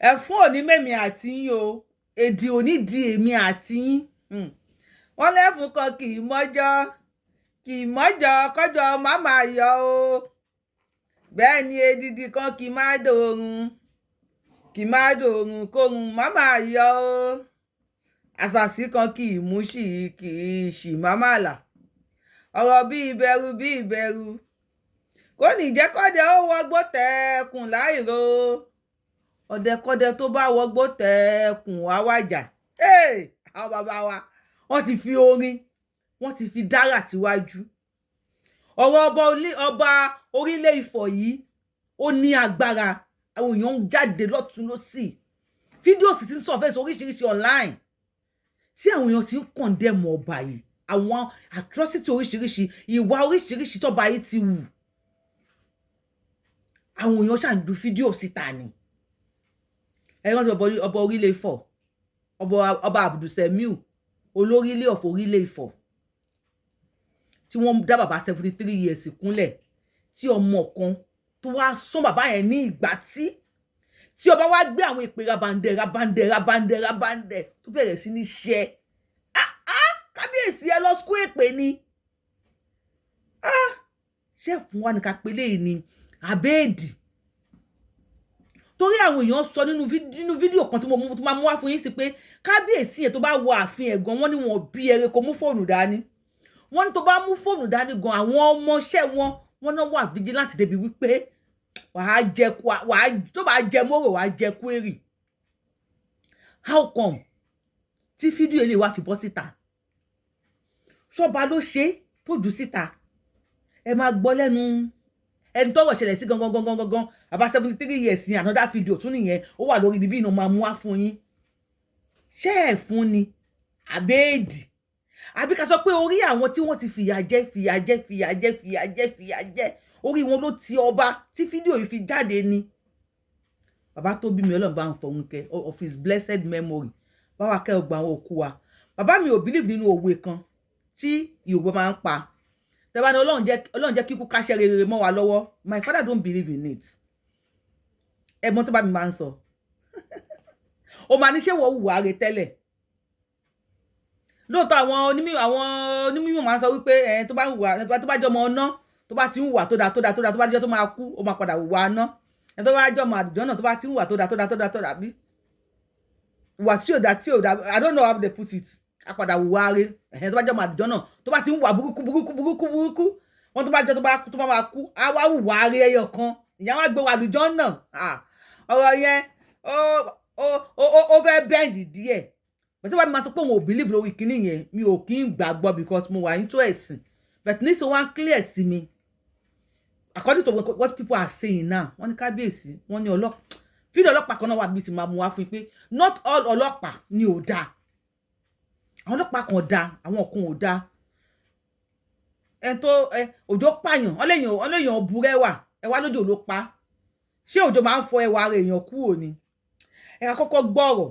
Ẹ̀fún òní mẹ́mi àti yín o, èdè òní di èmi àti yín. Wọ́n lẹ́fun kan kì í mọ́jọ́, kì í mọ́jọ́ kọjọ́ má máa yọ o. Bẹ́ẹ̀ ni èdìdì kan kì í má dòrùn, kì í má dòrùn kórun má máa yọ o. Àṣàsí kan kì í mú sí, kì í sì má má là. Ọ̀rọ̀ bí ìbẹ̀rù, bí ìbẹ̀rù kò ní jẹ́ kọ́dẹ ó wọgbó tẹ̀ẹ̀kùn láìro. Ọ̀dẹ̀kọ́dẹ tó bá wọgbó tẹ̀ẹ̀kùn wá wájà. Àwọn bàbá wa, wọ́n ti fi orin, wọ́n ti fi dára síwájú. Ọ̀rọ̀ ọba orílẹ̀ Ifọ̀ yìí, ó ní agbára. Àwọn èèyàn ń jáde lọ́tún lọ́sì. Fídíò sì ti ń surface oríṣiríṣi online tí àwọn èèyàn ti ń condemn ọba yìí, àwọn atrocity oríṣiríṣi, ìwà oríṣiríṣi tọ́ba yìí ti wù. Àwọn èèyàn ṣàǹdù fídíò síta ni. Ẹ rántí ọba orílẹ̀ Ifọ̀, ọba Abdulsemiu olórílẹ̀ of orílẹ̀ Ifọ̀, tí wọ́n dá bàbá 73 years kúnlẹ̀, tí ọmọ kan tó wá sún bàbá yẹn ní ìgbà tí ọba wá gbé àwọn ìpè rabandẹ rabandẹ rabandẹ rabandẹ tó bẹ̀rẹ̀ sí ní ṣe? Ah ah, kábíyèsí, ẹ lọ sukú èpè ni. Ah, ṣé fún wa ní ká pélé yìí ni àbẹ́ẹ̀dì? Torí àwọn èèyàn sọ nínú fídíò kan tí mo tó máa mú wá fún yín sí pé kábíyèsí yẹn, tó bá wọ ààfin ẹ̀gàn, wọ́n ní wọn bí ẹrẹ kó mú fóònù dání. Wọ́n ní tó bá mú fóònù dání gan, àwọn ọmọọṣẹ́ wọn, wọ́n náà wà vigilant débi wípé wàá jẹ, wàá tó bá jẹ mórò, wàá jẹ query. How come tí fídíò eléyìí wá fi bọ́ síta? Ṣọba ló ṣe tó jù síta? Ẹ máa gbọ́ lẹ́nu ẹni tọ́rọ̀ ṣẹlẹ̀ sí gangan gangan gangan, bàbá 73 years yẹn. Another video tún nìyẹn, ó wà lórí bíbí iná, máa mú wá fún yín. Ṣé ẹ̀ fún ni àbẹ́ẹ̀dì, àbí ká sọ pé orí àwọn tí wọ́n ti fìyà jẹ, fìyà jẹ, fìyà jẹ, fìyà jẹ, fìyà jẹ, orí wọn ló ti ọba tí fídíò yìí fi jáde ni? Bàbá tó bí mi, Ọlọ́run bá ń fọ̀hún kẹ́, of his blessed memory, báwa kẹ́ ọgbà àwọn òkú wa. Bàbá mi ò believe nínú òwe kan tí Yorùbá máa ń pa, tẹ́bá ní Ọlọ́run jẹ́ kíkú káṣẹ́ rere mọ́ wa lọ́wọ́. My father don't believe in it. Ẹ̀gbọ́n tó bá mi máa ń sọ, ó máa ní ṣé wọ́n hùwà rẹ̀ tẹ́lẹ̀ lóòótọ́. Àwọn onímọ̀ máa ń sọ wípé ẹ̀ tó bá hùwà, tó bá jọmọ ọ̀nà, tó bá ti ń hùwà tó dáa, tó dáa, tó dáa, tó bá jẹ́ tó máa kú, ó máa padà hùwà aná. Ẹ̀ tó bá jọmọ àdùjọ́ náà, tó bá ti ń hùwà tó dáa, tó dáa, tó dáa, tó dáa, bí hùwà tí ò dáa, tí ò dáa, I don't know how they put it, á padà hùwà rẹ̀. Ẹ̀hẹ́n, tó bá jọmọ àdùjọ́ náà, tó bá ti ń hùwà burúkú, burúkú, burúkú, burúkú, wọ́n tó bá jẹ́ tó bá máa kú, á wá hùwà rẹ̀ ẹyọ kan, ìyá wa gbé wa àdùjọ́ náà. Ọ̀rọ̀ yẹn ó fẹ́ bend díẹ̀. But tí wọ́n máa sọ pé òun ò believe lórí kinní yẹn, mi ò kí ń gbàgbọ́ because mo wà into ẹ̀sìn. But nísìnyí, wọ́n clear sí mi according to what people are saying now. Wọ́n ní kábíyèsí, wọ́n ní ọlọ́pàá, fídíò ọlọ́pàá kan náà wà bíi ti máa mú wá fún yín pé not all ọlọ́pàá ni ò dáa. Àwọn ọlọ́pàá kan dáa, àwọn kan ò dáa. Ẹn tó ẹ òjò pààyàn, wọ́n léèyàn burẹ́wà, ẹ wá lójó ló pa. Ṣé òjò máa ń fọ ẹwà ara èèyàn kúrò ni? Ẹ ká kọ́kọ́ gbọ́rọ̀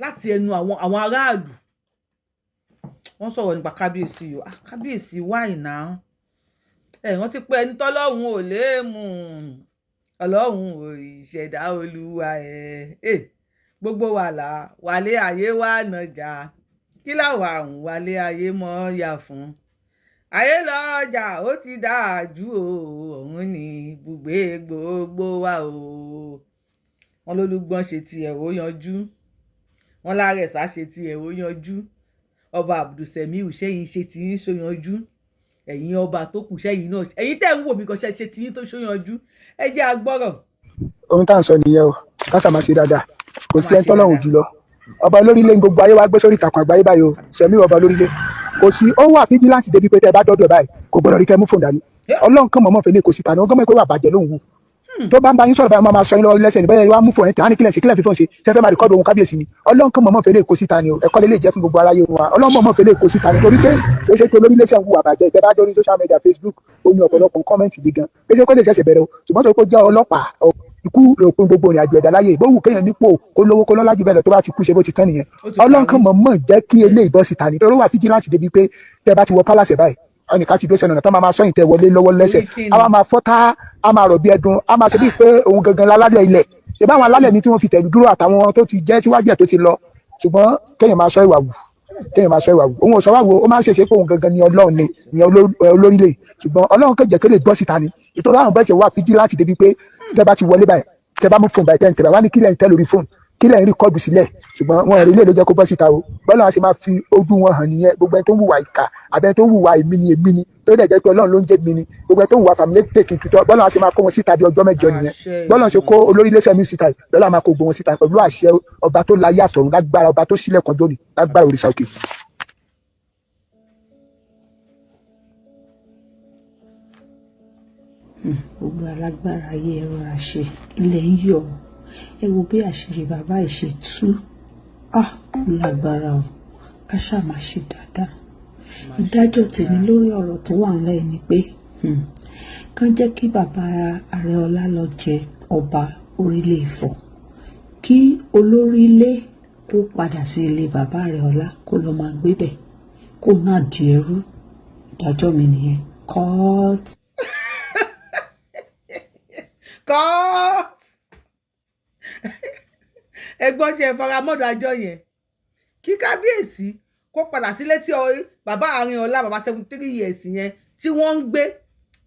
láti ẹnu àwọn aráàlú. Wọ́n sọ̀rọ̀ nípa kábíyèsí o. Ah, kábíyèsí, why now? Ẹ rántí pé ẹni tọ́lọ́run ò lè mú, Ọlọ́run ò ìṣẹ̀dá olúwa ẹ̀ gbogbo wàhálà wálé ayé wà nàjà kí láwa ń wálé ayé mọ́ yà fún ayé lọ́jà, ó ti dáa jù o. Òun ní ibùgbé gbogbo wa o. Wọn lólúgbọ́n ṣe tiẹ̀, ó yanjú. Wọn lárẹ̀sà ṣe tiẹ̀, ó yanjú. Ọba Abdulsemiu, ṣẹ́yìn ṣe tí ń ṣóyanjú? Ẹ̀yin ọba tó kù, ṣẹ́yìn náà, ẹ̀yin tẹ́ ń wò mí kan, ṣe ṣe tí yín tó ṣóyanjú? Ẹ jẹ́ agbọ́rọ̀. Ohun tá à ń sọ nìyẹn o. Káṣà máa ṣe dáadáa. Kò sí ẹni tọ́lọ́run jùlọ. Ọba olórílẹ̀ ní gbogbo ayé wa gbé sórí ìtàkùn àgbáyé báyìí o. Sẹ̀mí ọba olórílẹ̀, kò sí, ó wà vigilant débi pé tẹ́ ẹ bá dọ́dọ̀ báyìí, kò gbọ́dọ̀ rí kẹ́ mú fóònù dání. Ọlọ́run kan mọ̀mọ́ fẹ́lẹ́ kò sí tàní. Wọ́n gbọ́mọ̀ pé wà bàjẹ́ lóhùn wù. Tó bá ń bá yín sọ̀rọ̀ báyìí, máa sọ yín lọ lẹ́sẹ̀ ní bẹ́ẹ̀. Wá mú fóònù ẹ̀ tẹ̀ á ní kílẹ̀ sí, kílẹ̀ fífọ́n ṣe ṣe fẹ́ máa record ohun kábíyèsí ni. Ọlọ́run kan mọ̀mọ́ fẹ́lẹ́ kò sí ta ni o. Ẹ̀kọ́ lè jẹ́ fún gbogbo aráyé wa. Ọlọ́run mọ̀mọ́ fẹ́lẹ́ kò sí ta ni, torí pé ó ṣe pé olórílẹ̀ ṣe ń hùwà bàjẹ́. Ìtẹ́ bá dórí social media, Facebook, ó ní ọ̀pọ̀lọpọ̀ comment bí gan. Ó ṣe kó lè ṣẹ̀ṣẹ̀ bẹ̀rẹ̀ o, ṣùgbọ́n tó kó jẹ́ ọlọ́pàá, ikú lòpin gbogbo ìrìn àjò ẹ̀dá láyé. Ìbówù kéèyàn nípò, kó lówó, kó lọ́lá jù bẹ́ẹ̀ lọ, tó bá ti kú, ṣe bó ti tán nìyẹn. Ọlọ́run kan mọ̀ọ́mọ̀ jẹ́ kí eléyìí bọ́ síta ni, torí ó wà vigilant débi pé tẹ́ bá ti wọ palace báyìí, ẹnìkan ti dó sẹ́nu ọ̀nà tó máa máa sọ́yìn tẹ́ wọlé lọ́wọ́ lẹ́sẹ̀. A máa fọ́ tá a máa rọ̀ bí ẹdun, a máa ṣe bíi pé òun gangan lálẹ́ ilẹ̀. Ṣe báwọn alálẹ̀ ni tí wọ́n fi tẹ̀lú dúró àtàwọn tó ti jẹ́ síwájú ẹ̀ tó ti lọ. Ṣùgbọ́n kéèyàn máa sọ ìwà wù, kéèyàn máa sọ ìwà wù. Òun ò sọ wá wo, ó máa ń ṣèṣe pé òun gangan ni Ọlọ́run ni ìyẹn olórílẹ̀. Ṣùgbọ́n Ọlọ́run kẹjẹ kí lè gbọ́ síta ni ìtọ́jú àwọn bẹ́ẹ̀ ṣe wà vigilant débi pé tẹ́ bá ti wọlé báyìí, tẹ́ bá mú fóònù báyìí, tẹ́ ń tẹ̀ bá wá ní kílẹ̀ ń tẹ́ lórí fóònù, kílẹ̀ ń record sílẹ̀. Ṣùgbọ́n wọn rí ilé ló jẹ́ kó bọ́ síta o. Bọ́lá wọn ṣe máa fi ojú wọn hàn nìyẹn. Gbogbo ẹni tó ń hùwà ìkà àbẹ tó ń hùwà èmi ni èmi ni, tó dẹ̀ jẹ́ pé Ọlọ́run ló ń jẹ́ mi ni, gbogbo ẹni tó ń hùwà family take tutọ́, bọ́lá wọn ṣe máa kó wọn síta bí ọjọ́ 8 nìyẹn. Àṣẹ. Bọ́lá wọn ṣe kó olórí iléeṣẹ́ mi síta yìí, bọ́lá máa kó gbogbo wọn síta pẹ̀lú àṣẹ ọba tó láyé àtọ̀run, lágbára ọba tó sílẹ̀ kan jóni, lágbára òrìṣà òkè. Gbogbo alágbára ayé, ẹ rọra ṣe, ilẹ̀ ń yọ̀ ọ́. Ẹ wo bí àṣírí bàbá yìí ṣe tú. Ah, ó lágbára o. Ká ṣáà máa ṣe dáadáa. Ìdájọ́ tèmi lórí ọ̀rọ̀ tó wà ńlẹ̀ ni pé kán jẹ́ kí bàbá Arẹọlá lọ jẹ ọba orílẹ̀ Ifọ̀, kí olórílé kó padà sí ilé bàbá Arẹọlá, kó lọ máa gbébẹ̀, kó náà di ẹrú. Ìdájọ́ mi nìyẹn. Cut. Cut. Ẹgbọ́n, ṣe faramọ́dájọ́ yẹn kí kábíyèsí kó padà sílé tí bàbá Àrínọlá, bàbá 73 years yẹn tí wọ́n ń gbé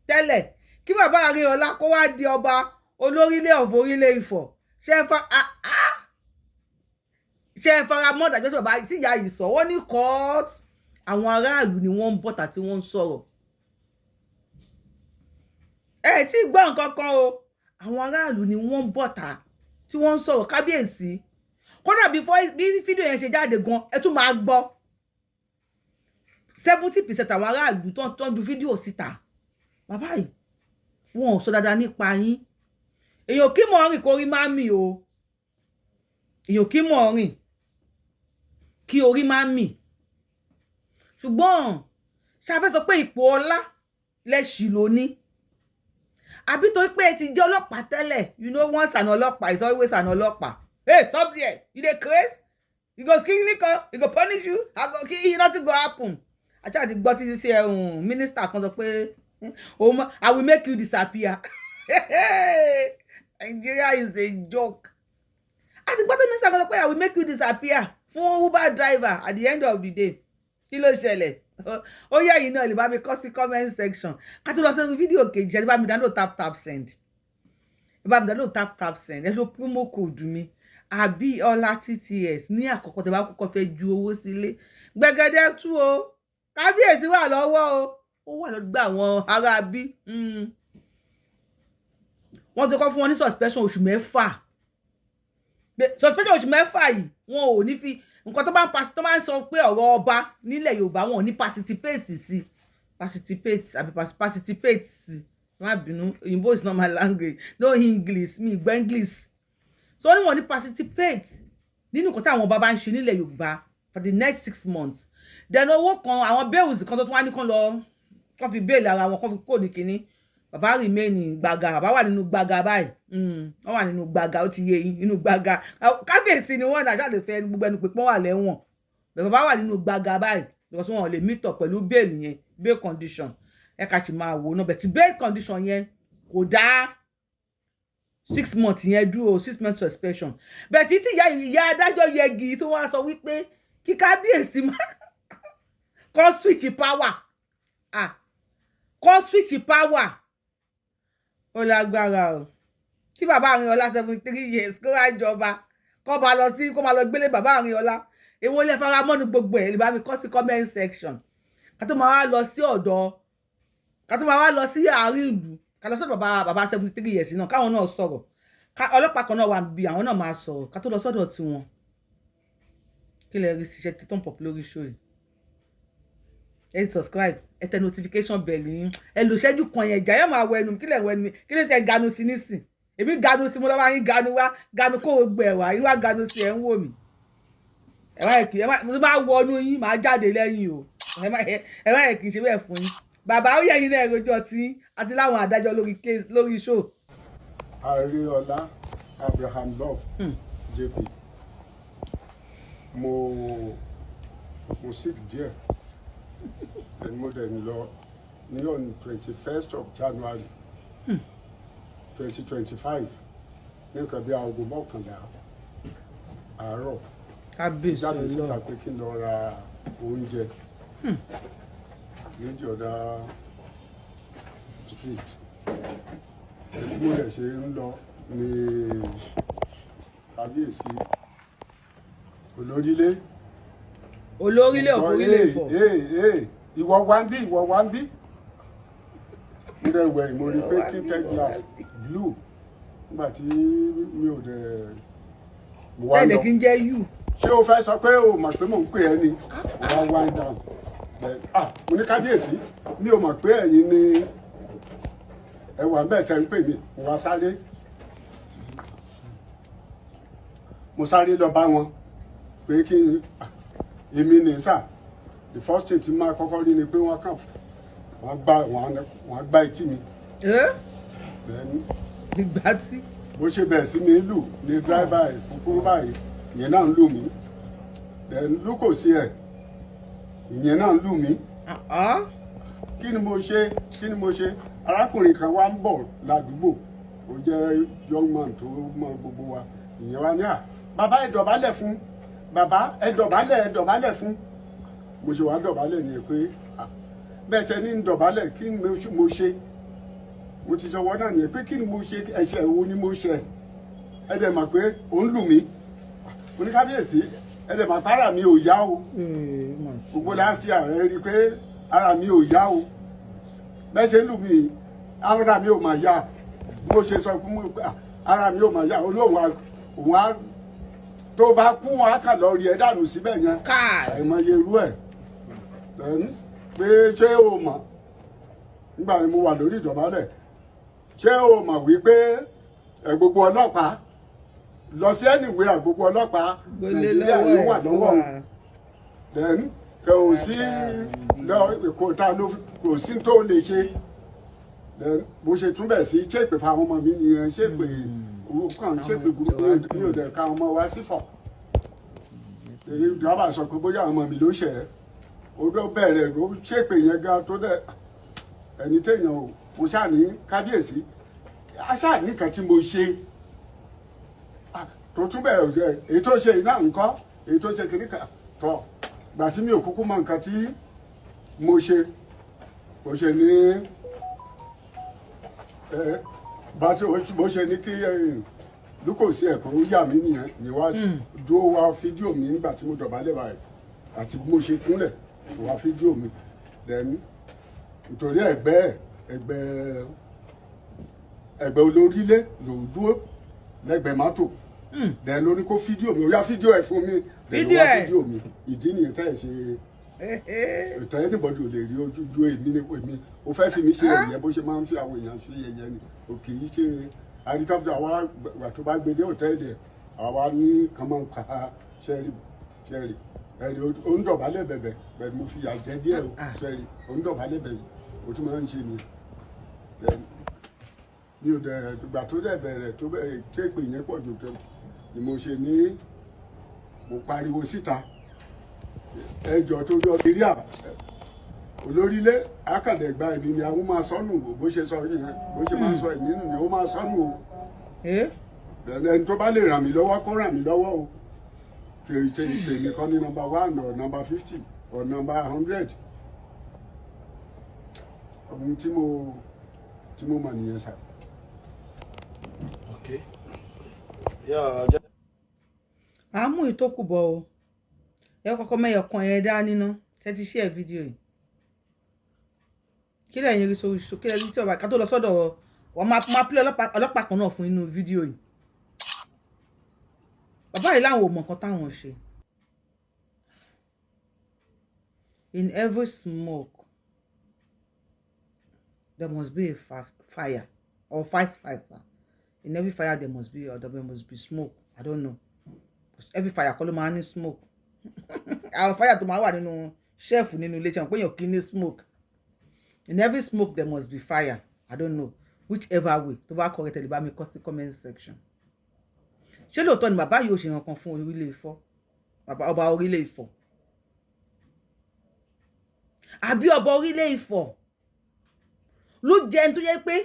tẹ́lẹ̀, kí bàbá Àrínọlá kó wá di ọba olórílẹ̀ of orílẹ̀ Ifọ̀? Ṣe é fa ah, ah. Ṣe é faramọ́dájọ́ tí bàbá sí ìyá yìí sọ? Wọ́n ní cut. Àwọn aráàlú ni wọ́n ń bọ̀tà tí wọ́n ń sọ̀rọ̀. Ẹ tí gbọ́ nǹkan kan o. Àwọn aráàlú ni wọ́n ń bọ̀tà tí wọ́n ń sọ̀rọ̀. Kábíyèsí, kódà bí fídíò yẹn ṣe jáde gan, ẹ tún máa gbọ́ 70% àwọn aráàlú tó ń ju fídíò síta. Bàbá yìí, wọn ò sọ dáadáa nípa yín. Èèyàn kí mọ̀ rìn kó rí má mì o. Èèyàn kí mọ̀ rìn kí orí má mì. Ṣùgbọ́n ṣàfẹ́ sọ pé ipò ọlá lẹ́ṣì lóní, àbí torí pé ẹ ti jẹ́ ọlọ́pàá tẹ́lẹ̀? You know, once an ọlọ́pàá is always an ọlọ́pàá. Hey, stop there, you dey craze. You go kill nìkan, you go punish you, I go kill you, nothing go happen. Àti gbọ́ títí sí ẹ̀hún mínísítà kan sọ pé òun, "I will make you disappear." Nigeria is a joke. Àti gbọ́ tí mínísítà kan sọ pé, "I will make you disappear," fún Uber driver. At the end of the day, kí ló ṣẹlẹ̀? Ó yẹ yìí náà lè bá mi kọ sí comment section. Ká tó lọ sórí fídíò kejì, ẹ bá mi download Tap Tap Send. Ẹ bá mi download Tap Tap Send. Ẹ lo promo code mi, àbí ọlá TTS, ní àkọ́kọ́ tẹ́ bá kọ́kọ́ fẹ́ ju owó sílé. Gbẹ̀gẹ́dẹ́ tú o. Kábíyèsí wà lọ́wọ́ o. Ó wà lọ́gbà àwọn ará bí wọ́n ti kọ́ fún wọn ní suspension oṣù 6. Suspension oṣù 6 yìí, wọn ò ní fi nǹkan tó bá ń tó máa ń sọ pé ọ̀rọ̀ ọba nílẹ̀ Yorùbá, wọn ò ní participate sí, participate àbí participate sí. Má bínú, òyìnbó is not my language. No English, mi gbọ́ English. So wọ́n ní wọ́n ní participate nínú nǹkan tí àwọn ọba bá ń ṣe nílẹ̀ Yorùbá for the next 6 months. Then owó kan, àwọn bails kan tó tún wá ní kán lọ kán fi bail ara wọn, kán fi kó ní kínní. Bàbá remain gbàgà. Bàbá wà nínú gbàgà báyìí. Wọ́n wà nínú gbàgà. Ó ti yé yín, nínú gbàgà. Kábíyèsí ni wọ́n náà ṣàlè fẹ́ gbogbo ẹnu pé pọ́n wà lẹ́wọ̀n. Bàbá wà nínú gbàgà báyìí because wọn ò lè meet up pẹ̀lú bail yẹn, bail condition. Ẹ ká sì máa wò náà bẹ̀ tí bail condition yẹn kò dá 6 months yẹn dúró, 6 months suspension. Bẹ́ẹ̀ títí ìyá adájọ́ yẹgi tó wá sọ wípé kí kábíyèsí má kọ́ switch power, ah, kọ́ switch power. Ó lágbára o. Kí bàbá Àrínọlá 73 years kó wá jọba, kó bá lọ sí, kó máa lọ gbélé bàbá Àrínọlá. Èwo lẹ fara mọ́nu gbogbo ẹ̀? Lè bá mi kọ sí comment section. Ká tó máa wá lọ sí ọ̀dọ̀, ká tó máa wá lọ sí àárín ìlú, ká lọ sọ́dọ̀ bàbá 73 years náà, káwọn náà sọ̀rọ̀. Ọlọ́pàá kan náà wà bí àwọn náà máa sọ̀rọ̀ ká tó lọ sọ́dọ̀ tiwọn. Kí lẹ rí ṣiṣẹ́ tó ń pọ̀ lórí show yìí? Ẹ subscribe, ẹ tẹ notification bell yín. Ẹ lò ṣẹ́jú kan yẹn ìjà yóò máa wọ ẹnu. Kí lẹ wọ ẹnu mi? Kí lè tẹ ganu sí nísìn? Èmi ganu sí, mo lọ́wọ́ yín ganu wá, ganu kó o gbẹ wá yín wá ganu sí. Ẹ ń wò mí. Ẹ má yẹ kí ẹ má, mo máa wọnú yín, máa jáde lẹ́yìn o. Ẹ má yẹ kí n ṣe bẹ́ẹ̀ fún yín. Bàbá, ó yẹ yín náà rojọ́ tí àti láwọn adájọ́ lórí case, lórí show. Ariola Abraham Love JP. Mo sick díẹ̀ and mo dẹ̀ ń lọ ní on 21st of January 2025. Ní nǹkan bí aago 11 àárọ̀, Kábíyèsí jáde síta Ọlọ́run. pé kí n lọ ra oúnjẹ ní ọ̀dà street. Bí mo dẹ̀ ṣe ń lọ ní kábíyèsí olórílé. Olórílẹ̀ òfòrílẹ̀ Ifọ̀. Ee ee, ìwọ wá ń bí, ìwọ wá ń bí. Mo dẹ̀ wẹ̀, mo rí pé tinted glass blue. Nígbà tí mi ò dẹ̀, mo wá Tẹ́lẹ̀ lọ. kí n jẹ́ yù. Ṣé o fẹ́ sọ pé o mọ̀ pé mò ń pè ẹ́ ni? Mo wá wind down. Then, ah, mo ní, "Kábíyèsí, mi ò mọ̀ pé ẹ̀yin ni ẹ wà bẹ́ẹ̀ tẹ́ ń pè mí." Mo wá sáré, mo sáré lọ bá wọn pé kí n, ah, èmi ní sà. The first thing tí máa kọ́kọ́ rí ni pé wọ́n kàn wọ́n gbá etí mi. Ẹ́. Then Ìgbà tí bó ṣe bẹ̀rẹ̀ sí mi lù ní driver ẹ̀ kúkúrú báyìí, ìyẹn náà ń lù mí. Then lókò sí ẹ̀, ìyẹn náà ń lù mí. Ah. Kí ni mo ṣe? Kí ni mo ṣe? Arákùnrin kan wá ń bọ̀ ládùúgbò, ó jẹ́ young man tó mọ gbogbo wa. Ìyẹn wá ní, "À, bàbá, ẹ dọ̀bálẹ̀ fún bàbá, ẹ dọ̀bálẹ̀, ẹ dọ̀bálẹ̀ fún." Mo ṣe wá dọ̀bálẹ̀ ni pé, "Ah, bẹ́ẹ̀ tẹ ní ń dọ̀bálẹ̀, kí ni mo ṣe?" Mo ti sọwọ́ náà nìyẹn pé kí ni mo ṣe, ẹ̀ṣẹ̀ wo ni mo ṣe? Ẹ dẹ̀ mọ̀ pé ó ń lù mí. Mo ní, "Kábíyèsí, ẹ dẹ̀ mọ̀ pé ara mi ò yá o. Gbogbo last year, ẹ rí i pé ara mi ò yá o. Bẹ́ẹ̀ ṣe lù mí, ara mi ò mà yá." Mo ṣe sọ fún mi pé, "Ah, ara mi ò mà yá." Olóhùn òun á tó bá kú, wọn á kàn lọ rí ẹ dànù síbẹ̀ yẹn. Káì. Àìmọye irú ẹ̀ lẹ́nu pé, ṣé o mọ̀ nígbà tí mo wà lórí ìdọ̀bálẹ̀, ṣé o mọ̀ wípé ẹ gbogbo ọlọ́pàá lọ sí anywhere, gbogbo ọlọ́pàá Gbélé Nàìjíríà lọ́wọ́ ló ẹ̀ wà ló lọ́wọ́ wà. òun. Then kò sí kò tá ló kò sí tó lè ṣe. Then bó ṣe tún bẹ̀ sí ṣèpè fáwọn ọmọ mi nìyẹn, ṣèpè owó kan, ṣèpè burúkú. Mi ò dẹ̀ ka ọmọ wa sí fọ̀. Èyí ìjọba sọ pé bóyá àwọn ọmọ mi ló ṣẹ̀ ẹ́. Ó ló bẹ̀rẹ̀, ló ṣèpè yẹn gan tó dẹ̀ ẹni téèyàn ò. Mo ṣáà ní, "Kábíyèsí, aṣáà ní nǹkan tí mo ṣe." Ah, tó tún bẹ̀rẹ̀ jẹ́ èyí tó ṣe iná nǹkan, èyí tó ṣe kìnnìkan tọ̀. Gbà tí mi ò kúkú mọ nǹkan tí mo ṣe, mo ṣe ní ẹ bá tí mo ṣe ní kí lúkòsí ẹ̀kọ́ ó yà mí nìyẹn. Ní wá dúró wá fídíò mi nígbà tí mo dọ̀bálẹ̀ báyìí àti bí mo ṣe kúnlẹ̀, wá fídíò mi. Then nítorí ẹgbẹ́ olórílé lòún dúró lẹ́gbẹ̀ẹ́ mọ́tò. Then ló ní kó fídíò mi, ó yá fídíò ẹ̀ fún mi. Then ló Fídíò wá ẹ̀. fídíò mi. Ìdí nìyẹn tẹ́ ẹ̀ ṣe ìtọ́. Anybody ò lè rí ojú ju èmi ní èmi. Ó fẹ́ fi mí ṣe ẹ̀yẹ, bó ṣe máa ń fi àwọn èèyàn ṣe ẹ̀yẹ ni. Ò kì í ṣe helicopter àwa. Gbà tó bá gbé dé hòtẹ́ẹ̀lì ẹ̀, àwa ní kàn máa ń ka ṣẹ́ẹ̀rì ṣẹ́ẹ̀rì ẹ̀rì. Ó ń dọ̀bálẹ̀ bẹ̀bẹ̀ bẹ̀rẹ̀, mo fi yà jẹ́ díẹ̀ o. Ṣẹ́ẹ̀rì, ó ń dọ̀bálẹ̀ bẹ̀bẹ̀, ó tún máa ń ṣe nìyẹn. Mi ò dẹ̀ gbà tó dẹ̀ bẹ̀rẹ̀, tó bẹ̀rẹ̀ tí èpè yẹn pọ̀ jù tó ni mo ṣe ní mo pariwo síta, ẹjọ́ tó yọ kiri à olórílé akàndẹ̀gba èmi ni àwọn máa sọnù. Bó ṣe sọ yẹn, bó ṣe máa ń sọ èmi nù ni ó máa sọnù o. Ẹni tó bá lè ràn mí lọ́wọ́, kó ràn mí lọ́wọ́ o. Kì í ṣe tèmi kan ní number 1 or number 50 or number 100. Ohun tí mo mọ̀ nìyẹn sà. Okay. Yeah, À ń mú ìtókù bọ̀ o. Ẹ kọ́kọ́ mẹ́yọ̀ kan yẹn dání ná. Ṣe ti share fídíò yìí? Kí lẹ́yìn rí sórí kí lẹ́yìn tí ọba ká tó lọ sọ́dọ̀ wọ́n máa pílẹ̀ ọlọ́pàá kan náà fún inú fídíò yìí. Bàbá yìí láwọn ò mọ̀ nǹkan táwọn ṣe. In every smoke there must be a fast fire or fight fighter. In every fire there must be, or there must be smoke. I don't know. Because every fire kọ́ ló máa ń ní smoke. Àwọn fire tó máa wà nínú shelf nínú ilé tí wọ́n pè yàn kí ní smoke. In every smoke there must be fire. I don't know, whichever way tó bá correct, ẹ lè bá mi kọ sí comment section. Ṣé lóòótọ́ ni bàbá yìí ò ṣe nǹkan fún orílẹ̀ Ifọ̀, bàbá ọba orílẹ̀ Ifọ̀, àbí ọba orílẹ̀ Ifọ̀ ló jẹ́ ẹni tó yẹ pé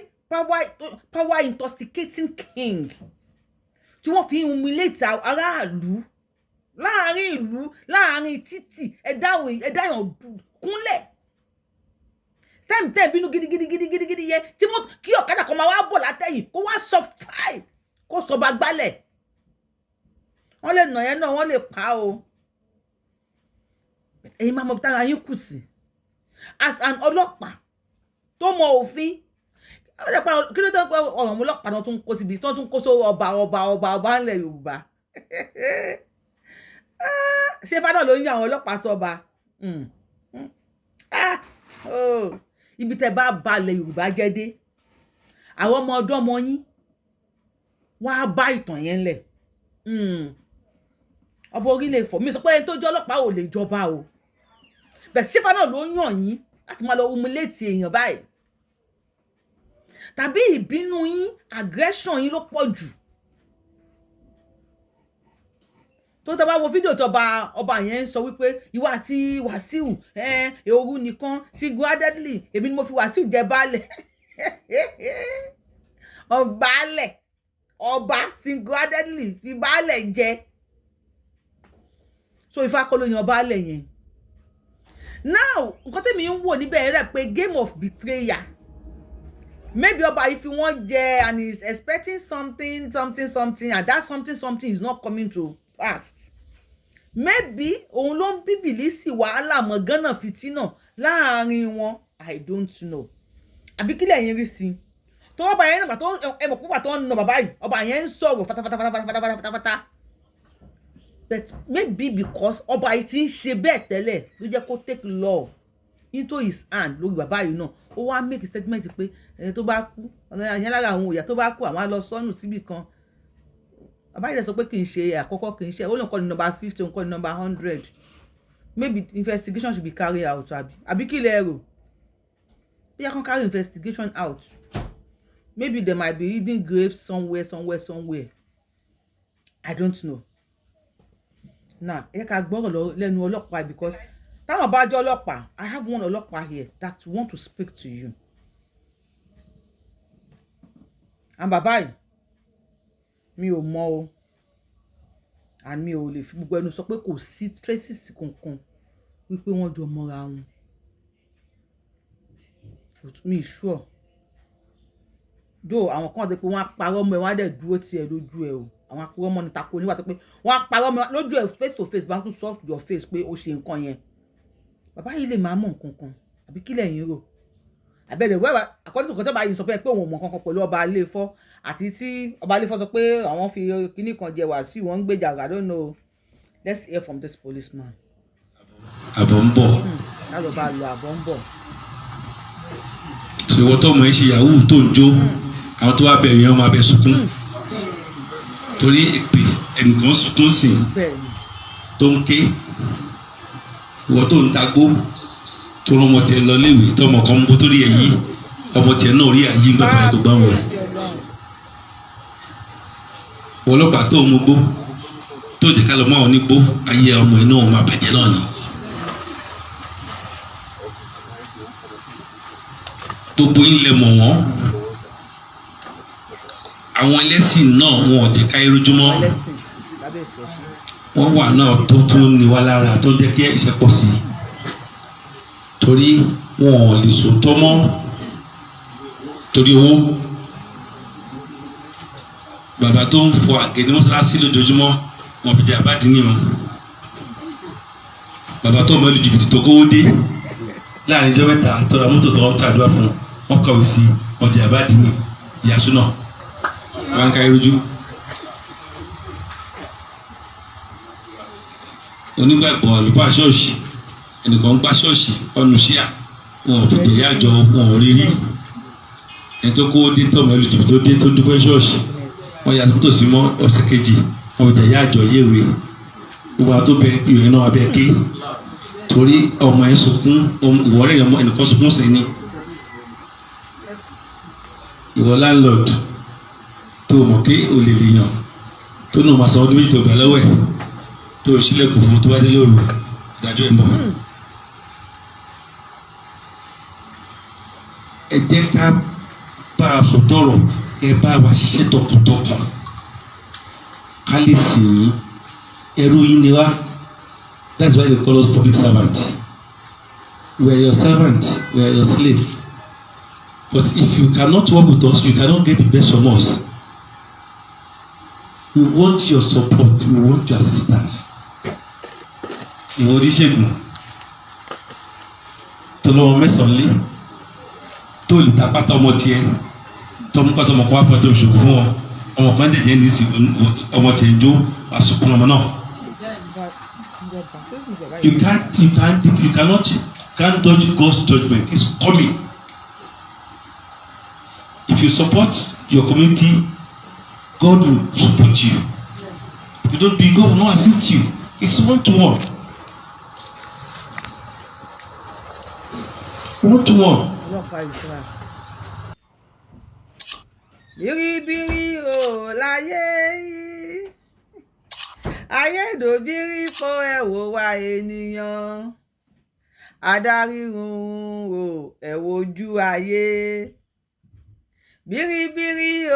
power intoxicating king? Tí wọ́n fi ń humiliate aráàlú láàrin ìlú, láàrin títì, ẹ dáyàn kúnlẹ̀ tẹ́ǹtẹ́, bínú gidigidi gidigidi gidi yẹn, tí mo kí ọ̀kadà kan máa wá bọ̀ látẹ̀yìn, kó wá sọ fáì, kó sọ bá gbálẹ̀. Wọ́n lè nà yẹn náà, wọ́n lè pa o. Ẹ̀yin máa mọ tára yín kù sí as an ọlọ́pàá tó mọ òfin. Kí ló tó pé ọ̀rọ̀ ọlọ́pàá náà tún kó síbi tó tún kó sówó ọba ọba ọba ọba ńlẹ̀ Yorùbá? Ṣé fádà ló ń yọ àwọn ọlọ́pàá sọba? Ibi tẹ́ bá balẹ̀ Yorùbá jẹ́ dé, àwọn ọmọ ọdọ́ ọmọ yín wọ́n á bá ìtàn yẹn lẹ̀. Ọba orílẹ̀ Ifọ̀ mi sọ pé ẹni tó jẹ́ ọlọ́pàá ò lè jọba o. Bẹ̀ ṣé fádà ló ń yàn yín láti máa lọ humiliate èèyàn báyìí? Tàbí ìbínú yín, aggression yín ló pọ̀ jù? Tó tẹ́ bá wo fídíò tó ọba ọba yẹn ń sọ wípé ìwọ àti Wàsíù òru nìkan, single-handedly, èmi ni mo fi Wàsíù jẹ baálẹ̀ ọbaálẹ̀. Ọba single-handedly fi baálẹ̀ jẹ. So Ifá kọ́ ló yan baálẹ̀ yẹn. Now, nǹkan tẹ́mi ń wò níbẹ̀ rẹ̀ pé game of betrayal, maybe ọba yìí fi wọ́n jẹ and he is expecting something something something, and that something something is not coming to pass. Maybe òun ló ń bíbìlì sí wàhálà mọ́ gánà fìtínà láàrin wọn. I don't know. Àbí kílẹ̀ yẹn rí sí tó ọba yẹn nígbà tó ẹ mọ̀ púpà tó ń nà bàbá yìí, ọba yẹn ń sọ̀rọ̀ fatafatafatafatafatafata. But maybe because ọba yìí ti ń ṣe bẹ́ẹ̀ tẹ́lẹ̀ ló jẹ́ kó take law into his hand lórí bàbá yìí náà. Ó wá make statement pé ẹni tó bá kú ẹ̀yẹn lára àwọn òyà tó bá kú, àwọn á lọ sọ́nù síbì kan. Bàbá yìí sọ pé kì í ṣe àkọ́kọ́, kì í ṣe ó lóun kọ́ ní number 50, òun kọ́ ní number 100. Maybe investigation should be carried out. Àbí kí lẹ rò? Bí a kan carry investigation out, maybe there might be hidden graves somewhere, somewhere, somewhere. I don't know. Now, ẹ ká gbọ́rọ̀ lọ lẹ́nu ọlọ́pàá, because táwọn bá jẹ́ ọlọ́pàá, I have one ọlọ́pàá here that want to speak to you. And bàbá yìí, mi ò mọ̀ o, and mi ò lè fi gbogbo ẹnu sọ pé kò sí traces kankan wípé wọ́n jọ mọ́ra wọn. Mi sure though. Àwọn kan àti pé wọ́n á parọ́ mọ́ ẹ, wọ́n á dẹ̀ dúró tiẹ̀ lójú ẹ o. Àwọn apurọ́ mọ́ ni tako nígbà tó pé wọ́n á parọ́ mọ́ lójú ẹ face to face, bá tún sọ your face pé ó ṣe nǹkan yẹn. Bàbá yìí lè máa mọ̀ nǹkan kan. Àbí kí lẹ̀yin rò? Àbẹ̀rẹ̀ wẹ́wà, according to nǹkan tí ọba yìí sọ pé òun ò mọ̀ nǹkan kan pẹ̀lú ọba Ilé-Ifọ̀, àti tí ọba Ilé-Ifọ̀ sọ pé àwọn fi kinní kan jẹ Wàsíù, wọ́n ń gbèjà. I don't know. Let's hear from this policeman. Àbọ̀ ń bọ̀. Lálọ́ bá lọ, àbọ̀ ń bọ̀. Ìwọ tó mọ̀ ẹ́ ṣe yahoo tó ń jó, àwọn tó wá bẹ̀rẹ̀ yẹn, wọ́n máa bẹ sunkún torí èpè ẹnìkan sunkún sí tó ń ké. Ìwọ tó ń tagbó, tó rán ọmọ tiẹ̀ lọ léèwé, tó ọmọ kan ń bó torí ẹ̀ yí ọmọ tiẹ̀ náà rí àyí ń gbàgbà tó gbà wọ̀. Ọlọ́pàá tó ń mú gbó, tó jẹ́ ká lọ mọ́ àwọn onígbó, ayé ọmọ ẹ̀ náà máa bàjẹ́ náà ni. Gbogbo yín lẹ mọ̀ wọ́n. Àwọn ẹlẹ́sìn náà, wọn ò jẹ́ ká irújúmọ́ ẹlẹ́sìn lábẹ́ ìṣọ̀ṣe. Wọ́n wà náà tó tún ní wá lára, tó jẹ́ kí ẹ̀ṣẹ̀ pọ̀ sí i, torí wọn ò lè sòótọ́ mọ́ torí owó. Bàbá tó ń fọ àgé ní mọ́sálásí lójoojúmọ́, wọn fi jẹ àbádìí ní o. Bàbá tó mọ ìlú jìbìtì, tó kówó dé láàrin ijọ́ mẹ́ta, tó ra mọ́tò, tó ń tàdúrà fún wọn, kọ̀wé sí ọjà àbádìí ní ìyàsúná wọn ká irújú. Onígbàgbọ́ àlùfáà ṣọ́ọ̀ṣì, ẹnìkan ń gbá ṣọ́ọ̀ṣì ọ̀nù ṣíà, wọn ò fi jẹ̀yà àjọ, wọn ò rí rí. Ẹni tó kówó dé, tọmọ ìlú jìbìtì, tó dé, tó dúpẹ́ ṣọ́ọ̀ṣì, wọn yà tó sí mọ́ ọ̀sẹ̀ kejì, wọn fi jẹ̀yà àjọ yéwèé. Gbogbo àwọn tó bẹ ìrìn náà abẹ́ ké torí ọmọ ẹ̀ sunkún, ìwọ́rẹ́ ọmọ ẹnìkan sunkún sí ni. Ìwọ landlord tó mọ̀ pé olè lè yàn, tó náà máa san ọdún 2 tó gbà lọ́wọ́ ẹ̀, tó ṣílẹ̀kùn fún, tó bá dé lóru, ìdájọ́ ẹ̀ mọ̀. Ẹ jẹ́ ká bá a sọ tọrọ, ẹ bá wa ṣiṣẹ́ tọkàntọkàn. Ká lè sìn yín. Ẹrú yín ni wá. That's why they call us public servant. We are your servant, we are your slave. But if you cannot work with us, you cannot get the best from us. We want your support, we want your assistance. Ìwọ oníṣègùn tó lọ́wọ́ mẹ́sàn-án lé, tó lè ta pátá ọmọ tiẹ̀, tó mú pátá ọmọ kan wá fún ẹ, tó ṣògùn fún ọ, ọmọ kan jẹjẹ ní sí ọmọ tiẹ̀ ń jó àsùnkún ọmọ náà. You can't you cannot can't dodge God's judgment. It's coming. If you support your community, God will support you. If you don't do it, God will not assist you. It's one to one, one to one. Ọlọ́pàá ìtura bíríbírí o láyé yìí, ayédòbírí po. Ẹ wò wá ènìyàn adáríhun o, ẹ wojú ayé. Bíríbírí o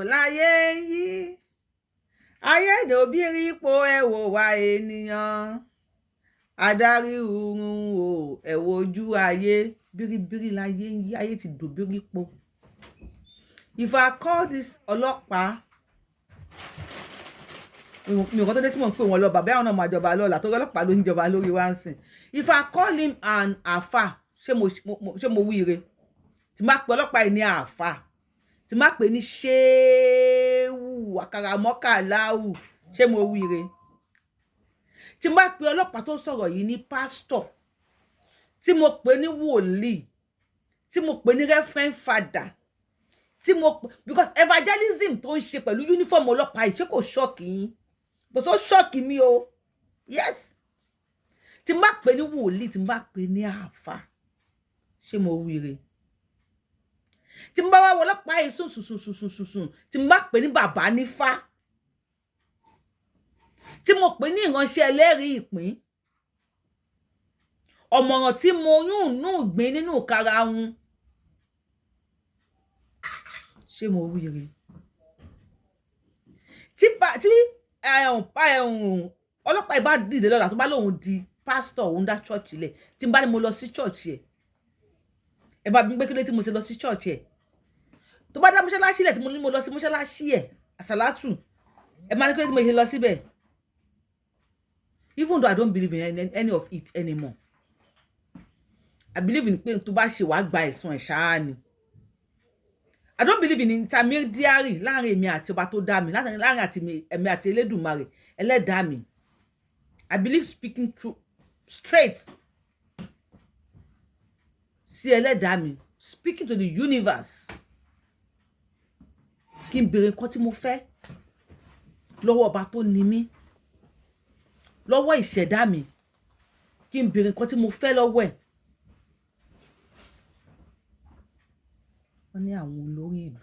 láyé yìí, ayédòbírí po. Ẹ wò wá ènìyàn adáríhun o, ẹ wojú ayé. Bíríbírí láyé ń yí, ayé ti dòbírí po. If I call this ọlọ́pàá, mi ò kọ́ tó dé tí mò ń pè wọ́n lọ́ba, bẹ́ẹ̀ àwọn náà máa jọba lọ́la, torí ọlọ́pàá ló ń jọba lórí wa ń sìn. If I call him an àfà, ṣé mo wíire tí má pe ọlọ́pàá yìí ní àfà, tí má pè ní ṣéwù àkàràmọ́kàláwù, ṣé mo wíire tí má pe ọlọ́pàá tó sọ̀rọ̀ yìí ní pásítọ̀, tí mo pè ní wòlíì, tí mo pè ní reverend father, tí mo pè, because evangelism tó ń ṣe pẹ̀lú uniform ọlọ́pàá yìí, ṣé kò shock yín? Kò sọ shock mi o. Yes, tí n bá pè ní wòlíì, tí n bá pè ní àáfà, ṣé mo wíire tí n bá wá wọ ọlọ́pàá yìí sùn sùn sùn sùn sùn sùn, tí n bá pè ní bàbá nífá, tí mo pè ní ìránṣẹ́ ẹlẹ́rìí ìpín, ọ̀mọ̀ràn tí mo yún nù gbìn nínú karahun, ṣé mo wíire tí ọlọ́pàá ìbá dìde lọ́la, tó bá lóun di pásítọ̀, òun dá church lẹ̀, tí n bá ní mo lọ sí church ẹ̀, ẹ bá bí pé kí ló tí mo ṣe lọ sí church ẹ̀? Tó bá dá mọ́ṣáláṣí lẹ̀, tí mo ní mo lọ sí mọ́ṣáláṣí ẹ̀ àsàlátù, ẹ máa ní kí ló tí mo ṣe lọ síbẹ̀? Even though I don't believe in any of it anymore, I believe in pé tó bá ṣe, wàá gba ẹ̀san ẹ̀ ṣáá ni. I don't believe in intermediary láàrin èmi àti ọba tó dá mi, láàrin àti èmi àti Elédùmarè ẹlẹ́dàá mi. I believe speaking true straight sí ẹlẹ́dàá mi, speaking to the universe, kí n béèrè nǹkan tí mo fẹ́ lọ́wọ́ ọba tó ní mí, lọ́wọ́ ìṣẹ̀dá mi, kí n béèrè nǹkan tí mo fẹ́ lọ́wọ́ ẹ̀. Wọ́n ní àwọn olórí ìlú,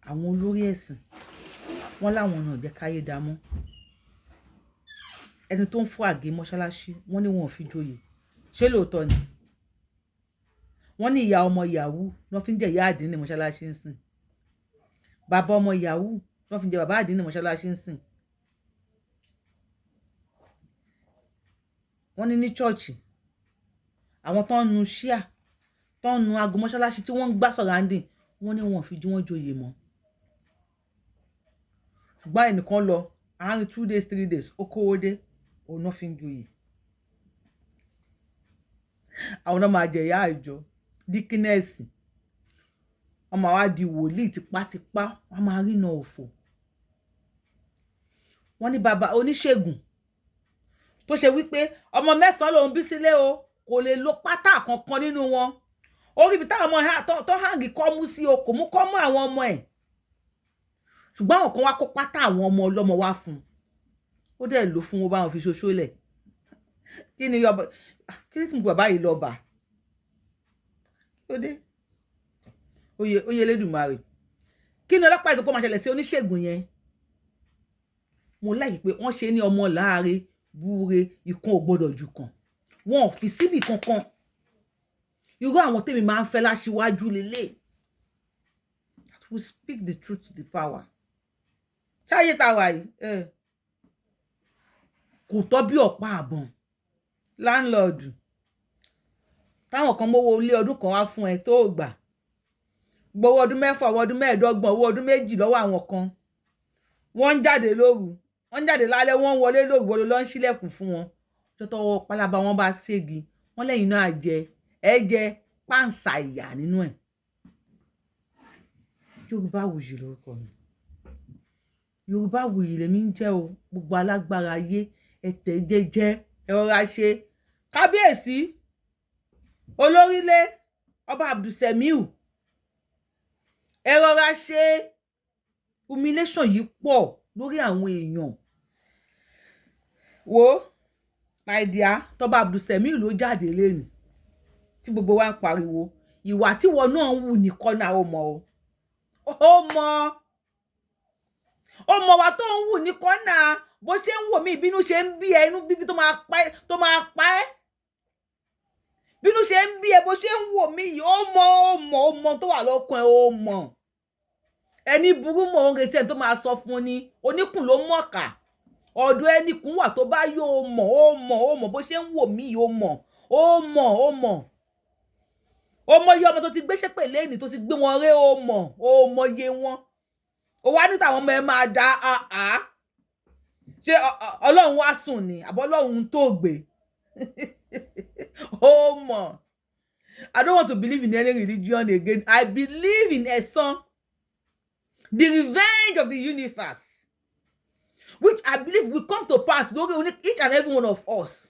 àwọn olórí ẹ̀sìn, wọ́n láwọn náà jẹ́ káyé dá mọ́. Ẹni tó ń fọ́ àgé mọ́ṣáláṣí, wọ́n ní wọn ò fi joyè. Ṣé lóòótọ́ ni? Wọ́n ní ìyá ọmọ yahoo ní wọ́n fi ń jẹ ìyá àdínní mọ́ṣáláṣí ń sìn, bàbá ọmọ yahoo ní wọ́n fi ń jẹ bàbá àdínní mọ́ṣáláṣí ń sìn. Wọ́n ní ní church, àwọn tó ń nu ṣíà, tó ń nu aago mọ́ṣáláṣí, tí wọ́n ń gbá surrounding, wọ́n ní wọn ò fi jí wọ́n joyè mọ́. Ṣùgbọ́n ẹnìkan lọ àárín 2 days, 3 days, ó kówó dé, òun náà fi ń joyè. Àwọn náà máa jẹ ìyá àjọ deaconess, wọ́n máa wá di wòlíì tipátipá, wọ́n máa rìnà òfò. Wọ́n ní bàbá oníṣègùn tó ṣe wípé ọmọ 9 lòún bí sílé o, kò lè lo pátá kankan nínú wọn. Orí ibi táwọn ọmọ tó hang kọ́mú sí o, kò mú kọ́mú àwọn ọmọ ẹ̀, ṣùgbọ́n àwọn kan wá kó pátá àwọn ọmọ ọlọ́mọ wá fún un, ó dẹ̀ lò fún wọn, bá wọn fi ṣoṣo lẹ̀. Kí ni ọba, kí ni tí mo bàbá yìí lọ bà? Kí ló dé? Oyè oyè Elédùmarè. Kí ni ọlọ́pàá ìsopọ̀ máa ṣẹlẹ̀ sí oníṣègùn yẹn? Mo láyìí pé wọ́n ṣe ní ọmọ láàre búure, ikún ò gbọ́dọ̀ jù kàn, wọn ò fi síbì kankan. Irú àwọn tèmi máa ń fẹ́ láṣíwájú lélẹ̀, that will speak the truth to the power. Ṣáyé tá a wà yìí, kò tọ́ bí ọ̀pá àbọ̀n. Landlord táwọn kan mówó ilé ọdún kan wá fún ẹ tó gbà, gbowó ọdún 6, owó ọdún 25, owó ọdún 2 lọ́wọ́ àwọn kan. Wọ́n ń jáde lóru, wọ́n ń jáde lálẹ́, wọ́n ń wọlé lóru, wọlé lọ́ ń ṣílẹ̀kùn fún wọn. Tó tọwọ́ pálábá wọn bá ségi, wọ́n lẹ́yìn náà jẹ ẹ jẹ páǹsà ìyà nínú ẹ̀. Yorùbáwùyí lórúkọ mi, Yorùbáwùyí lèmi ń jẹ́ o. Gbogbo alágbára ayé, ẹ tẹ̀ jẹ́jẹ́, ẹ rọra ṣe. Kábíyèsí olórílé, ọba Abdulsemiu, ẹ rọra ṣe. Humiliation yìí pọ̀ lórí àwọn èèyàn. Wo, my dear, tọba Abdulsemiu ló jáde lẹ́nu tí gbogbo wa ń pariwo. Ìwà tíwọ náà ń wù ní kọ́nà, ó mọ̀ o, ó mọ̀, ó mọ̀ wá tó ń wù ní kọ́nà. Bó ṣe ń wò mí, ìbínú ṣe ń bí ẹ, inú bíbí tó máa pa ẹ́, tó máa pa ẹ́. Bínú ṣe ń bí ẹ, bó ṣe ń wò mí yìí, ó mọ̀, ó mọ̀, ó mọ̀ tó wà lọ́kàn ẹ, ó mọ̀. Ẹni burú mọ̀, òun retí ẹni tó máa sọ fún ni. Oníkùn ló mọ̀ọ́kà, ọ̀dọ̀ ẹnìkún wà tó bá yóò mọ̀. Ó mọ̀, ó mọ̀ bó ṣe ń wò mí yìí, ó mọ̀, ó mọ̀, ó mọ̀, ó mọ̀ iye ọmọ tó ti gbé ṣépè lẹ́nìí, tó ti gbé wọn ré. Ó mọ̀, ó mọ̀ iye wọn. Ó wá ní tàwọn ọmọ ẹ máa da àá. Ṣé Ọlọ́run wá sùn ni, àbọ̀ Ọlọ́run tó gbé? Ó mọ̀. I don't want to believe in any religion again. I believe in ẹ̀san, the revenge of the universe, which I believe will come to pass lórí each and every one of us.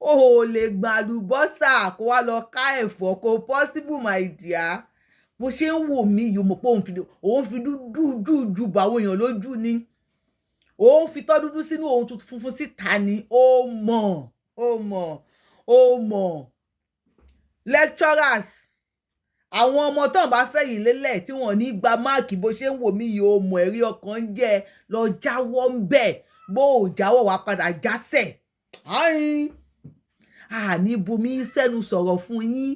O ò lè gbà àlùbọ́sà kó wá lọ ká ẹ̀fọ́, kò possible, my dear. Bó ṣe ń wò mí yìí, mọ̀ pé òun fi dúdú dúdú bá àwọn èèyàn lójú ni. Òun fi tọ́ dúdú sínú, òun funfun síta ni. Ó mọ̀, ó mọ̀, ó mọ̀. Lecturers, àwọn ọmọ tó ń bá fẹ̀yìn lélẹ̀ tí wọ́n ní gba mark, bó ṣe ń wò mí yìí, ó mọ̀. Ẹ̀rí ọkàn ń jẹ́ lọ jáwọ́ ń bẹ̀. Bó ò jáwọ́, wàá padà jásẹ̀. Àní bomi sẹ́nu sọ̀rọ̀ fún yín.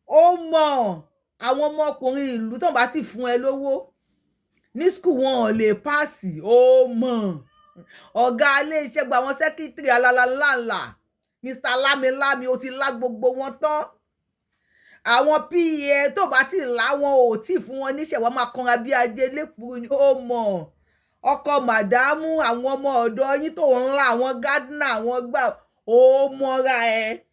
Ó mọ̀, àwọn ọmọkùnrin ìlú tó ń bá ti fún ẹ lówó ní school, wọn ò lè pass. Ó mọ̀, ọ̀gá iléeṣẹ́ gba àwọn secretary alálàlálà, Mr Lámilámi, ó ti lá gbogbo wọn tán. Àwọn pa tó bá ti lá wọn, ò tí fún wọn níṣẹ́, wọ́n máa kanra bí ajé lẹ́kùrú ni. Ó mọ̀, ọkọ màdámù, àwọn ọmọ ọ̀dọ́ yín tó ń lá, àwọn gardener, àwọn gbà, ó mọ́ra ẹ,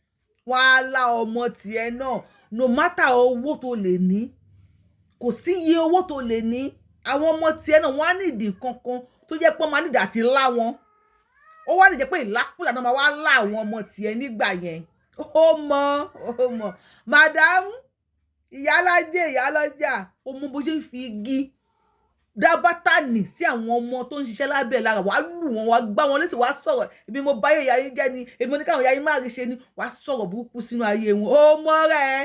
wọ́n á lá ọmọ tiẹ̀ náà. No matter owó tó lè ní, kò sí iye owó tó lè ní, àwọn ọmọ tiẹ̀ náà, wọ́n á nídìí kankan tó jẹ́ pé wọ́n máa nídìí àti lá wọn. Ó wá lè jẹ́ pé ìlákùlà náà máa wá lá àwọn ọmọ tiẹ̀ nígbà yẹn. Ó mọ̀, ó mọ̀. Madam ìyálájẹ, ìyálọ́jà, ó mọ bó ṣe ń fi igi dá bátànì sí àwọn ọmọ tó ń ṣiṣẹ́ lábẹ́ lára. Wàá lù wọ́n, wàá gbá wọn létí, wàá sọ̀rọ̀, "Èmi mo báyé ìyá yín jẹ́ ni, èmi mo ní káwọn ìyá yín má rí ṣe ni." Wàá sọ̀rọ̀ burúkú sínú ayé wọn. Ó mọ́ra ẹ,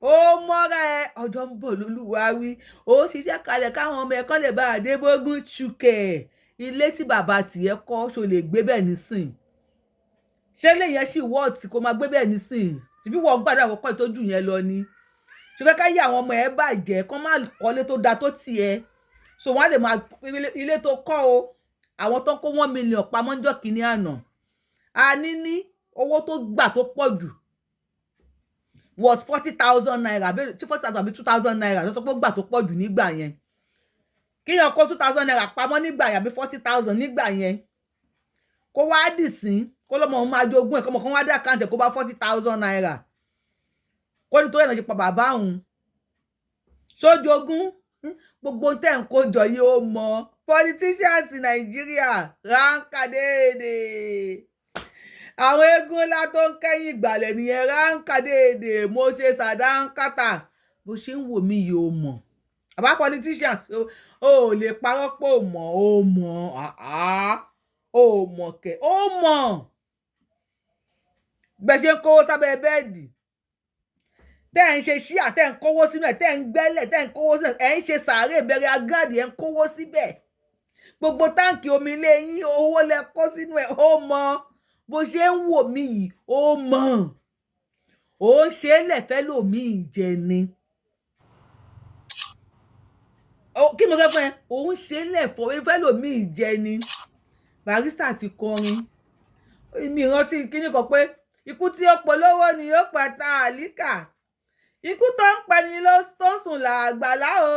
ó mọ́ra ẹ. Ọjọ́ ń bọ̀ lólúwa wí. Ó ń ṣiṣẹ́ kalẹ̀ káwọn ọmọ ẹ̀kọ́ lè bá àdébógún ṣùkẹ̀. Ilé tí bàbá tiẹ̀ kọ́, ṣo lè gbé bẹ́ẹ̀ nísìn? Ṣé lè yẹn sì wọ́ọ̀tì kó máa gbé bẹ́ẹ̀ nísìn? Tìbí wọ́n gbàdúrà kọ́kọ́ ìtọ́jú yẹn lọ ni. Ṣe fẹ́ ká yí àwọn ọmọ ẹ bàjẹ́, kán má kọ́lé tó da tó tiẹ̀, so wọ́n á lè máa ilé tó kọ́ o? Àwọn tó ń kó 1 million pamọ́ ńjọ́ kínní àná, a ní ní owó tó gbà tó pọ̀ jù was ₦40,000, àbí 40,000 àbí ₦2,000 ló sọ pé ó gbà tó pọ̀ jù nígbà yẹn. Kíyàn kó ₦2,000 pamọ́ nígbà yẹn, àbí 40,000 nígbà yẹn, kó wá dì sí kó lọ́mọ òun máa jogún ẹ̀, kọ́mọ kan wá dé account ẹ̀, kó bá ₦40,000, kó nítorí ẹ̀ náà ṣe pa bàbá òun sójogún. Gbogbo tẹ̀ ń kó jọ yìí, ó mọ politicians Nàìjíríà ránkà déédéé. Àwọn eégún ńlá tó ń kẹ́yìn ìgbàlẹ̀ nìyẹn, ránkà déédéé. Mo ṣe sàdánkátà. Bó ṣe ń wò mí yìí, ó mọ̀. Àbá politicians, ó lè parọ́ pé ó mọ̀, ó mọ̀, ó mọ̀ kẹ̀, ó mọ̀ bẹ́ẹ̀ ṣe ń kówó sábẹ́ bed, tẹ́ ẹ̀ ń ṣe ṣíà, tẹ́ ẹ̀ ń kówó sínú ẹ̀, tẹ́ ẹ̀ ń gbẹ́lẹ̀, tẹ́ ẹ̀ ń kówó sínú ẹ̀, ẹ̀ ń ṣe sàárè bẹ̀rẹ̀ agáàdì, ẹ̀ ń kówó síbẹ̀. Gbogbo táǹkì omi ilé yín, owó lẹ kó sínú ẹ̀. Ó mọ̀ bó ṣe ń wò mí yìí, ó mọ̀. Ó ń ṣe é lẹ̀fẹ́ lòmíì jẹ ni. Kí mo sọ fún ẹ, òun ṣe lẹ̀fọ́ fẹ́lòmíì jẹ ni. Barrister ti kọrin mi, rántí kíní kan pé ikú tí ó polówó ni ó pa tálíkà, ikú tó ń pani ló tó ń sùn làgbàlá o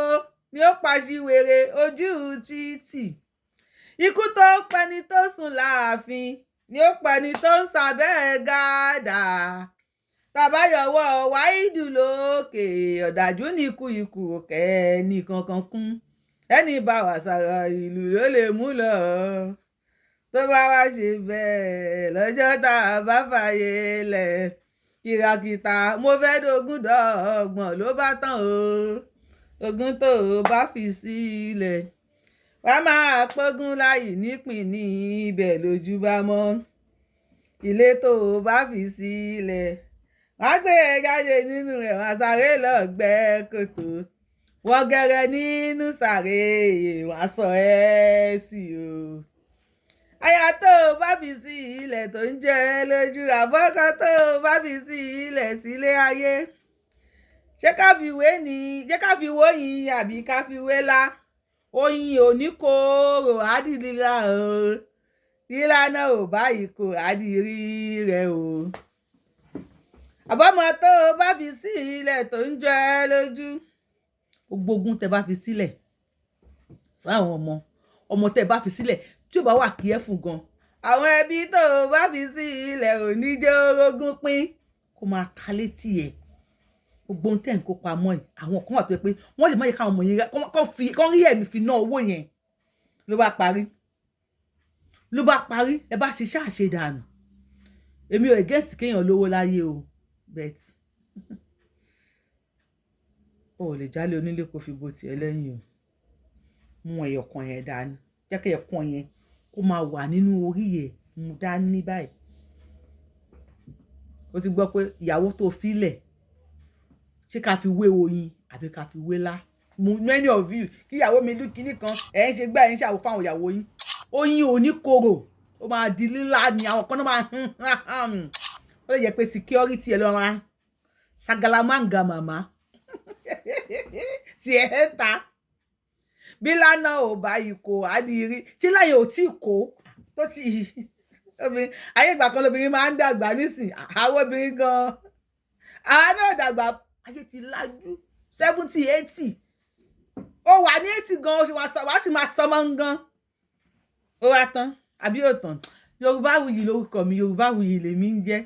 ni ó pa ṣìwèrè ojú títì, ikú tó ń pani tó sùn láàfin ni ó pani tó ń sábẹ́ gàdà, tàbáyọwọ́ wáìdù lókè ọ̀dájú ní ikú, ikú òkè ẹnì kankan kún, ẹni bá wà sára ìlú ló lè mú lọ, tó bá wá ṣe bẹ́ẹ̀ lọ́jọ́ tá a bá fàyè lẹ̀ kìràkìtà, mo fẹ́ dógún dọ́gbọ̀n ló bá tán o. Ogún tó o bá fi sílẹ̀, wàá máa pógún láì nípìn ní ibẹ̀ lójú bá mọ́. Ilé tó o bá fi sílẹ̀, wàá gbé e jáde nínú rẹ̀, wàá sáré lọ gbẹ́ kòtò wọ́n gẹ́rẹ́ nínú sàré, wàá sọ ẹ́ sí o. Aya tó o bá fi sí ilẹ̀ tó ń jẹ́ lójú, àbọ́kọ tó o bá fi sí ilẹ̀ sílé ayé, ṣé ká fi wé ni? Ṣé ká fi wóyin àbí ká fi wé lá? Oyin ò ní kóró àdìrílà o, lílá náà ò báyìí kò àdìrí rẹ o. Àbọ̀mọ tó o bá fi sí ilẹ̀ tó ń jẹ́ lójú, gbogbo ogun tẹ́ bá fi sílẹ̀ fáwọn ọmọ, ọmọ tẹ́ bá fi sílẹ̀ tí ò bá wà careful gan, àwọn ẹbí tó o bá fi sí ilẹ̀ ò ní jẹ́ orógún pín kó máa ta létí ẹ̀. Gbogbo ohun tẹ́ ń kó pamọ́ ẹ̀, àwọn kan wà tó yẹ pé wọ́n lè má yẹ káwọn ọmọ yẹn kọ́ rí ẹ̀mí fi ná owó yẹn, ló bá parí, ló bá parí. Ẹ bá ṣe ṣáàṣe dànù. Èmi ò against kéèyàn lówó láyé o, but o ò lè jálé onílé kó fi bo tiẹ̀ lẹ́yìn o. Mú ẹyọ kan yẹn dání, jẹ́ kí ẹyọ kan yẹn kó máa wà nínú orí yẹn, mú dání báyìí. O ti gbọ́ pé ìyàwó tó filẹ̀, ṣé ká fi wé oyin àbí ká fi wé lá? Many of you, kí ìyàwó mi lú kinní kan, ẹ̀ ń ṣe gbá, ẹ̀ ń ṣàwò fáwọn ìyàwó yín. Oyin ò ní korò, ó máa di lílá ni. Àwọn kan náà máa, ó lè jẹ́ pé security ẹ̀ lọ́ra ṣàgàlàmáǹgà màmá tí ẹ ń ta bí lánàá ò bá ikò àdìrí tí láyé ò tí kó tó ti obìnrin. Ayé ìgbà kan lóbìnrin máa ń dàgbà, nísìn àwọn obìnrin gan àwa náà dàgbà, ayé ti lajú. 70, 80, ó wà ní 80 gan, wàá sì máa sọmọ gan. Ó wá tán àbí ò tán? Yorùbáwùyí lórúkọ mi, Yorùbáwùyí lèmi ń jẹ́.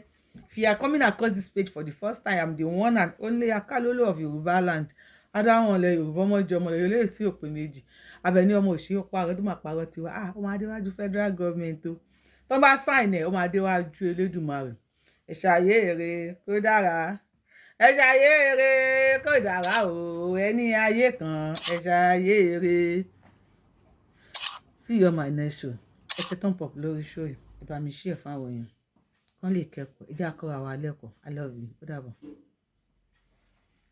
If you are coming across this page for the first time, I'm the one and only Akalolo of Yorùbá land, adáwọn ilẹ̀ Yorùbá, ọmọ ìjọ ọmọ ilẹ̀ Yorùbá tí ò pé méjì. Abẹni ọmọ òṣèré ó parọ́ tó máa parọ́ tiwa. Ah, ọmọ adéwájú federal government o, tó bá sign ẹ̀, ó máa déwájú Elédùmarè. Ẹ ṣàyè èrè kó dára, ẹ ṣàyè èrè kó dára o, ẹni ayé kan, ẹ ṣàyè èrè. See you on my next show. Ẹ tẹ thumb up lórí show yìí, ẹ bá mi share fáwọn èèyàn kán lè kẹ́kọ̀ọ́. Ẹ jẹ́ àkọ́ra wa lẹ́kọ̀ọ́. I love you. Ó dàbọ̀.